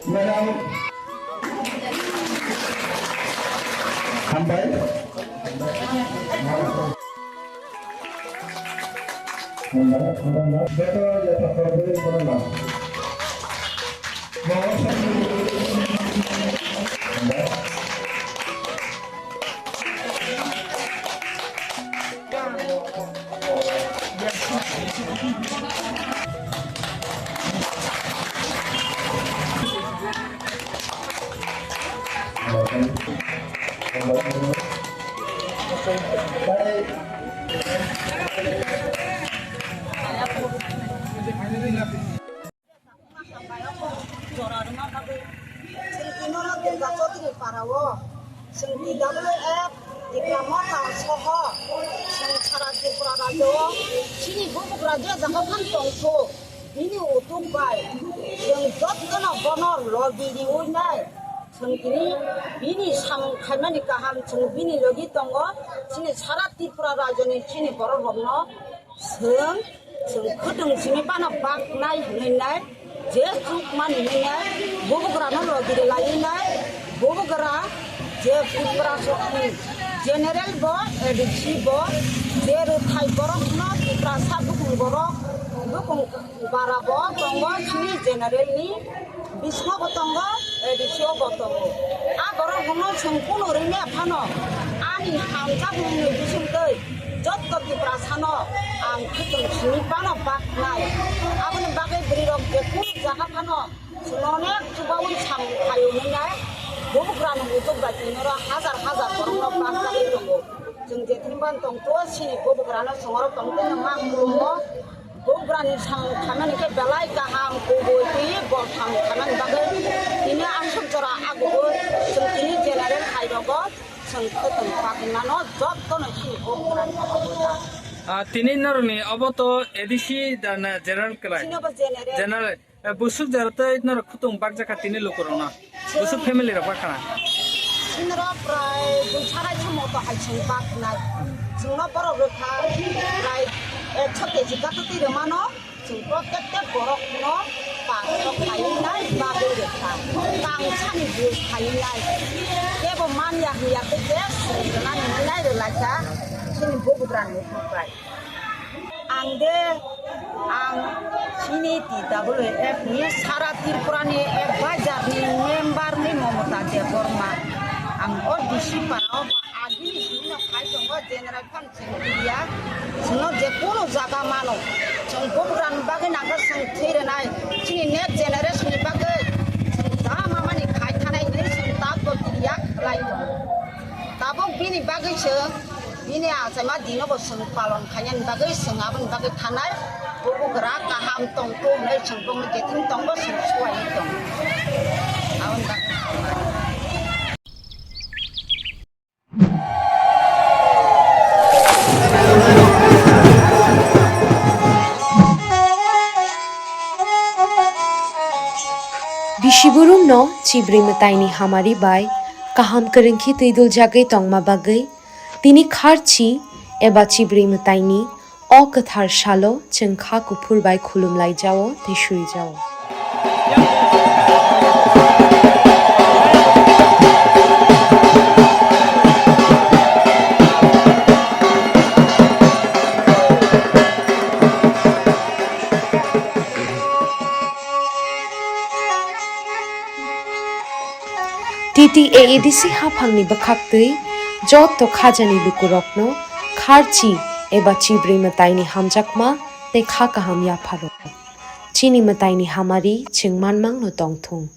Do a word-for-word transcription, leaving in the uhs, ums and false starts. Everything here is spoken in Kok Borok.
Madam, hambai. Joto joto khoroknwi khoroknwi. Jora rwna bagwi chwng tini oro Durga Chaudhary para o chwng T W F Tipra Motha soho chwng sara Tripura rajyo o chini bubagra je jaga phano tongkhu bini utuk bai chwng jotono bono logi riwi nai. Chwng tini bini samung khaimani kaham chwng bini logi tongo. Chini sara Tripura rajyoni chini borok rokno chwng, chwng khwtwng simi phano baknai hwnwi nai, je chukmani hwnwi nai, bubagrano logi rwlaiwi nai, bubagra je Tiprasani general bo, A D C bo, je rwthai borokno Tiprasa bukhung borok, bukhung bara bo tongo chini general ni. Bisingo bo tongo, A D C o bo tongo. A borok rokno chwng kunu rwngya phano ani hamjakmungni bisingtwi jotto Tiprasano ang khwtwng simi phano baknai. Aboni bagwi bwrwirok je kunu jaga phano chwngno onek chubaui samung khaio hwnwi nai bubagrano muchuk bai tini oro hajar hajar borokno bakjagwi tongo. Chwng je thumban tongtho chini bubagrano chwng oro tongthoino ma khulumo. Bubagrani samung khaimani khe belai kaham, kubui twi bol samung khaimani bagwi tini aswk jora agugo chwng tini general hai rogo chwng khwtwng pagwi mano jottono chini bubagrani. Ah, tini norokni obo to A D C da na general kwlai? Chini obo general. General. Eh, busuk jora tei norok khwtwng bakjakha tini lukurokno. Busuk family rok bakha na? Chini rok prai dui sarai se moto hai chwng baknai. Chwngno borok rwkha prai ekso keji kato twi rwmano chwng protected borokno paso khaiwi nai bagwi rwkha. Tang sani bus khaiwi nai. Kebo manya hiya tei khe chwng rwnani hinwi nai rwlaikha chini bubagrani bukhuk bai. Ang de, ang chini T W F ni sara Tripura ni advisor ni member ni Momota Debbarma. Ang o D C para o agini sini no khai tongo general phan chini ya. Sino je kono jaga mano. Chwng bubagrani bagwi nangkha chwng thwi rwnai. Chini next generation ni bagwi chwng da mamani khai thanai hinwi chwng tabok ya khlai tongo. Tabok bini bagwi chwng Bini achaima dino bo chwng palon khainani bagwi chwng aboni bagwi thanai, bubagra kaham tongtho hwnwi chwng bongni jethim tongo chwng suwaiwi tongo. Aboni bagwi. Bisi burumno chibrwi mwtaini hamari bai kaham kwrwngkhe twiduljagwi tongma bagwi Tini kharchi eba chibrwi mwtaini o kwthar salo chwng kha kuphur bai khulum laijao tei suijao. T T A A D C haphangni bwkhaktwi joto khajani lukurokno kharchi eba chibrwi mwtaini hamjakma tei kha kaham yapharok. Chini mwtaini hamari chwng manmangno tongthung.